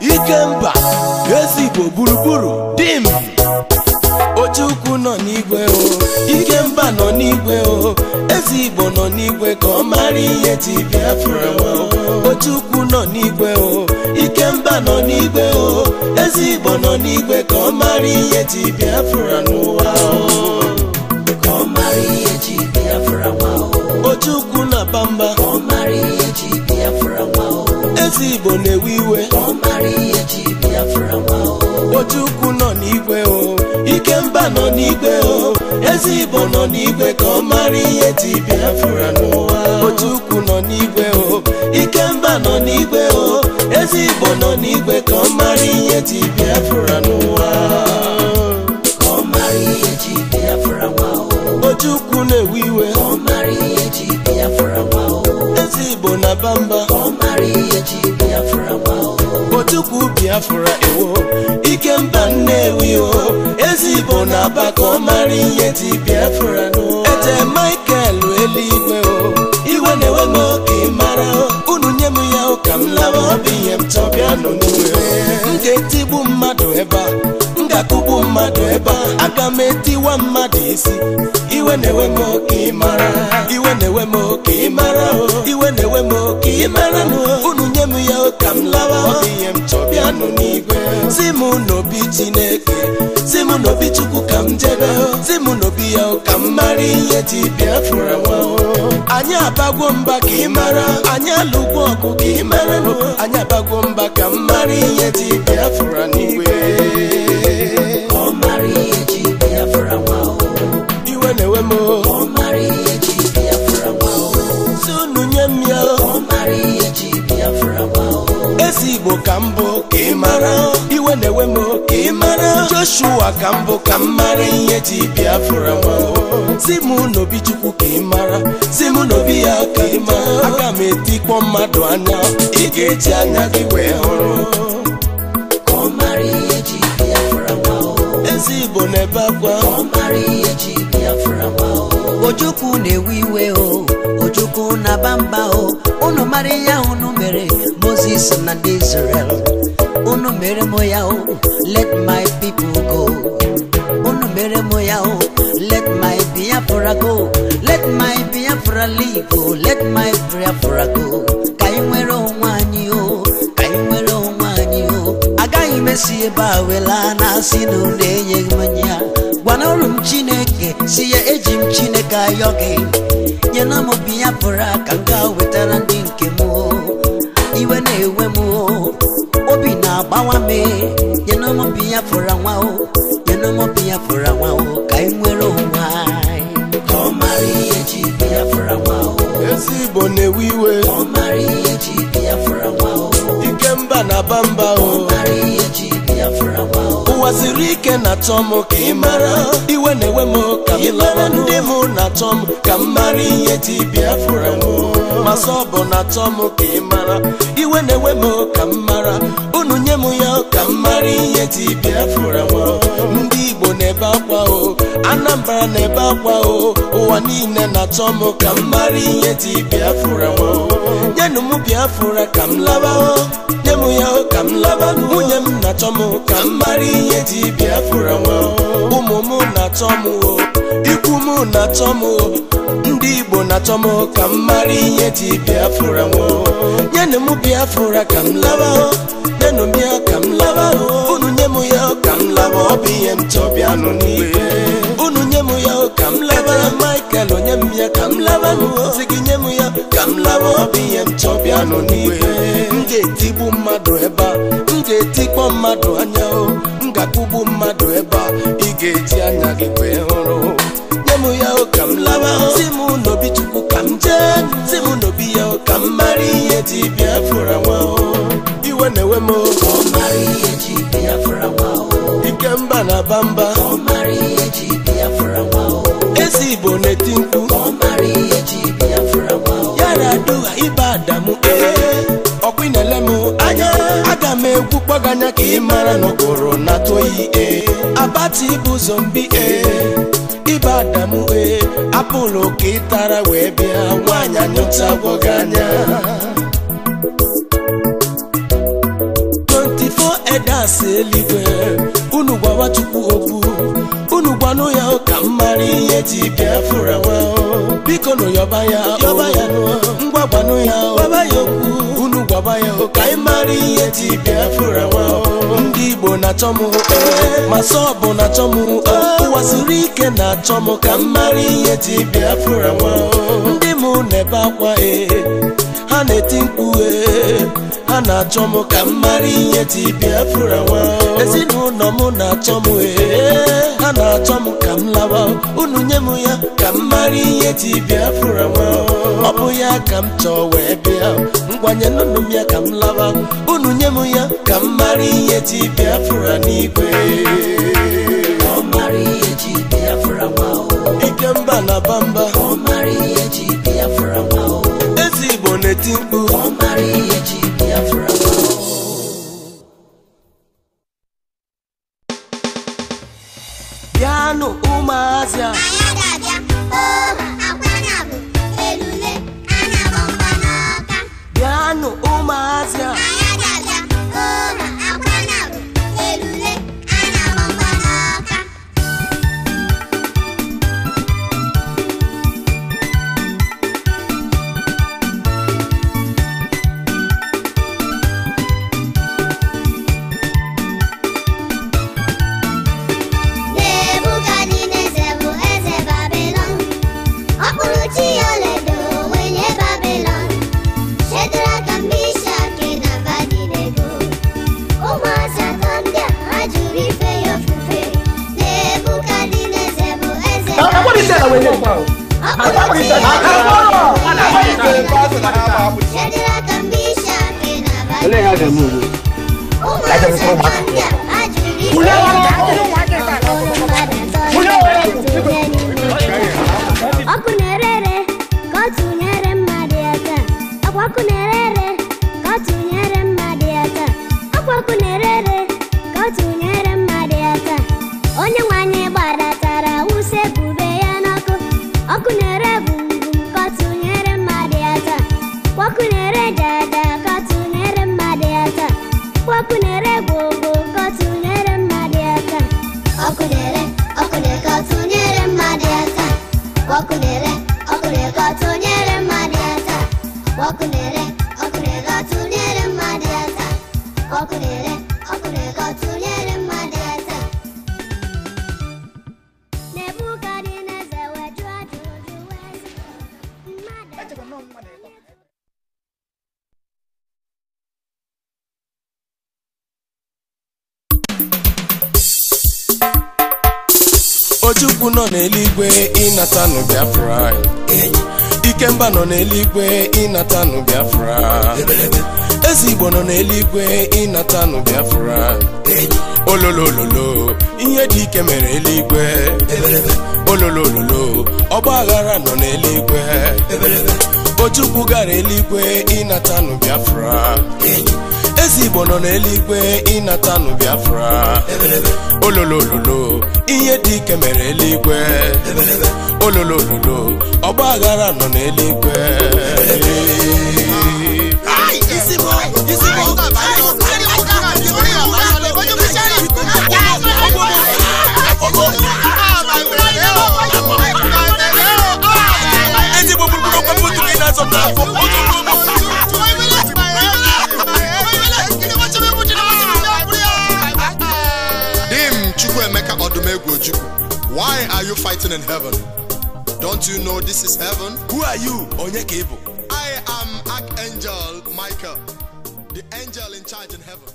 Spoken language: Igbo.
Ikemba ezigbo gburugburu dim Ojukwu nọ n'igwe o Ikemba nọ n'igwe o ezigbo nọ n'igwe ka ọ mara ihe ji Biafra nwa Ojukwu nọ n'igwe o Ikemba nọ n'igwe o ezigbo nọ n'igwe ka ọ mara ihe ji Biafra n'ụwa o ka ọ mara ihe ji Biafra nwa Ojukwu na bamba ka ọ mara ihe ji Biafra nwa ezigbo na-ewe iwe ka ọ mara ihe ji Biafra nwa Ojukwu nọ n'igwe o Ikemba nọ n'igwe o ezigbo nọ n'igwe ka ọ mara ihe ji Biafra n'ụwa Ojukwu nọ n'igwe o Ikemba nọ n'igwe o ezigbo nọ n'igwe ka ọ mara ihe ji Biafra n'ụwa ka ọ mara ihe ji Biafra nwa Ojukwu na-ewe iwe ka ọ mara ihe ji Biafra nwa ezigbo na bamba ka ọ mara ihe ji Biafra nwa Ojukwu Biafra ewo Ikemba Nnewi o ezigbo na-aba ka ọ mara ihe ji Biafra n'ụwa Ete Michael eluigwe o iwe na-ewe m oke mara unu nye m ya ka m lawa ọ bụ ihe m chọbịa nọ n'iwe m ga-etigbu mmadụ ebe a m ga-akụgbu mmadụ ebe a aga m etiwa mmadụ isi iwe na-ewe m oke mara iwe na-ewe m oke mara iwe na-ewe m oke mara unu nye m ya ka m lawa ọ bụ ihe m chọbịa nọ n'igwe si m n'obi Chineke si m n'obi Chukwu ka m jebe si m n'obi ya ka m mara ihe ji Biafra nwa anyị abagwo mba ka ị mara anyị alụgwo ọgụ ka ị mara anyị abagwo mba ka m mara ihe ji Biafra n'igwe ka ọ mara ihe ji Biafra nwa iwe na-ewe m ka ọ mara ihe ji Biafra nwa si unu nye m ya ka ọ mara ihe ji Biafra nwa ezigbo ka mbụ ka ị mara iwe na-ewe m ka ị mara Joshua ka mbụ ka m mara ihe ji Biafra nwa si m n'obi Chukwu ka ị mara si m n'obi ya ka ị mara aga m etikpọ mmadụ anya ị ga-eji anya gị wee hụrụ ka ọ mara ihe ji Biafra nwa ezigbo na-ebe akwa ka ọ mara ihe ji Biafra nwa Ojukwu na-ewe iwe o Ojukwu na-aba mba o unu mara ihe ahụ unu mere Moses na ndị Israel unu mere m ya o let my people go unu mere m ya o let my Biafra go let my Biafra live o let my Biafra go ka anyị nwere onwe anyị o ka anyị nwere onwe anyị o agaghị m esi ebe a wela na asị na unu enyeghị m ya gwanụrụ m Chineke si ya eji m Chineke ayọ gị nyena m Biafra ka m gaa wetara ndị nke m o iwe na-ewe m o obi na-agbawa m nyena m Biafra nwa o nyena m Biafra nwa o ka anyị nwere onwe anyị ka ọ mara ihe ji Biafra nwa o ezigbo na-ewe iwe ka ọ mara ihe ji Biafra nwa o Ikemba na bamba ka ọ o mara ihe ji Biafra nwa o ụwa siri ike na-achọ m ka ị mara iwe na-ewe m ka m lawa ndị m na-achọ m ka m mara ihe ji Biafra m masọ bụ na-achọ m ka ị mara iwe na-ewe m ka m mara unu nye m ya ka m mara ihe ji Biafra m ndị Igbo na-ebe akwa o Anambra na-ebe akwa o ụwa niile na-achọ m ka m mara ihe ji Biafra m nyenụ m Biafra ka m lawa o nye m ya ka m lawa nwunye m na-achọ m ka m mara ihe ji Biafra nwa ụmụ m na-achọ m o ikwu m na-achọ m o ndị Igbo na-achọ m ka m mara ihe ji Biafra nwa nyenụ m Biafra ka m lawa o nyenụ m ya ka m lawa o unu nye m ya ka m lawa ọ bụ ihe m chọbịanụ n'igwe unu nye m ya ka m lawa Michael onye m ya ka m lawa si gị nye m ya ka m lawa ọ bụ ihe m chọbịanụ n'igwe m ga-etigbu mmadụ ebe a m ga-etikpọ mmadụ anya o m ga-akụgbu mmadụ ebe a ị ga-eji anya gị wee hụrụ nye m ya o ka m lawa si m n'obi Chukwu ka m jee si m n'obi ya o ka m mara ihe ji Biafra nwa o iwe na-ewe m o ka ọ mara ihe ji Biafra nwa o Ikemba na bamba ka ọ mara ihe ji Biafra nwa o ezigbo na-eti mkpu ka ọ mara ihe ji Biafra nwa o yara duha ibe Adamu ee ọkwa ị na-ele m anya aga m egwu kpọga anya ka ị mara n'ụkpụrụ na toyi ee abati bụ zombi ee ibe Adamu ee apụlụ ka ị tara wee bịa nwaanyị anyụcha gwọ gị anya. ase eluigwe unu gwawa Chukwu okwu unu gwanụ ya ka m mara ihe ji Biafra nwa biko nụ yọba ya yọba ya ngwa gwanụ ya gwaba ya okwu unu gwaba ya ka ị mara ihe ji Biafra nwa ndị Igbo na-achọ m ma sọbụ na-achọ m ụwa siri ike na-achọ m ka m mara ihe ji Biafra nwa ndị mụ na-ebe akwa ha na-eti mkpu ha na-achọ m ka m mara ihe ji Biafra nwa ezinụlọ m na-achọ m ha na-achọ m ka m lawa unu nye m ya ka m mara ihe ji Biafra nwa ọ bụ ya ka m chọọ wee bịa ngwanye nụnụ m ya ka m lawa unu nye m ya ka m mara ihe ji Biafra n'igwe Ọ mara ihe ji Biafra nwa o. Ikemba na bamba Ọ mara ihe ji Biafra nwa o. Eze Igbo na-eti mkpu Ọ mara ihe ji Biafra nwa o. Bịanụ ụmụazị a. Anyị ga-abịa oha akwa na bụ elule a na-akpọ mkpa n'ọka. Bịanụ ụmụazị a. Anyị ga-abịa oha akwa na bụ elule a na-akpọ mkpa n'ọka. Nebukadneza bụ eze Babilọn, ọ kpụrụ chi ya ọlaedo wee nye Babilọn. Shedrak, Mishak na Abednego, ụmụazị atọ ndị a ha jụrụ ife ya ofufe. Nebukadneza bụ eze Babilọn, ọ kpụrụ chi ya ọlaedo wee nye Babilọn. Shedrak, Mishak na Abednego, ụmụazị atọ ndị a ha jụrụ ife ya ofufe. Ọkụ na-ere ere ka ọ tụnyere mmadụ ya taa. Ọkwa ọkụ na-ere ere ka ọ tụnyere mmadụ ya taa. Ọkwa ọkụ na-ere ere ka ọ tụnyere mmadụ ya taa. Onye nwe anyị gbadatara wụsebube ya n'ọkụ. Ọkụ na-ere gbumgbum ka ọ tụnyere mmadụ ya taa. Ọkwa ọkụ na-ere dada ka ọ tụnyere mmadụ ya taa. Ọkwa ọkụ na-ere gwogwo ka ọ tụnyere mmadụ ya taa. Ọkụ na-ere ọkụ na-ere ka ọ tụnyere mmadụ ya taa. Ọkụ na-ere ọkụ na-ere ka ọ tụnyere mmadụ ya taa. Ọkụ na-ere ọkụ na-ere ka ọ tụnyere mmadụ ya taa. Ọkụ na-ere ọkụ na-ere ka ọ tụnyere mmadụ ya taa. Nebukadneza wee jụọ ajụjụ wee sị, mmadụ Ojukwu nọ n'eluigwe ịnatanụ Biafra. Ikemba nọ n'eluigwe ịnatanụ Biafra. Eze Igbo nọ n'eluigwe ịnatanụ Biafra. Ololololo ihe dị ike mere eluigwe. Ololololo ọgba aghara nọ n'eluigwe. Ojukwu gara eluigwe ịnatanụ Biafra. Eze Igbo nọ n'eluigwe ịnatanụ Biafra. Ololololo ihe dị ike mere eluigwe. Ololololo ọgba aghara nọ n'eluigwe. Eze Igbo gburugburu okwu otu ka ị na-azọ m n'afọ. Dim Chukwuemeka Odumegwu Ojukwu, why are you fighting in heaven? Don't you know this is heaven? Who are you? Onye ka ị bụ? I am Archangel Michael, the angel in charge in heaven.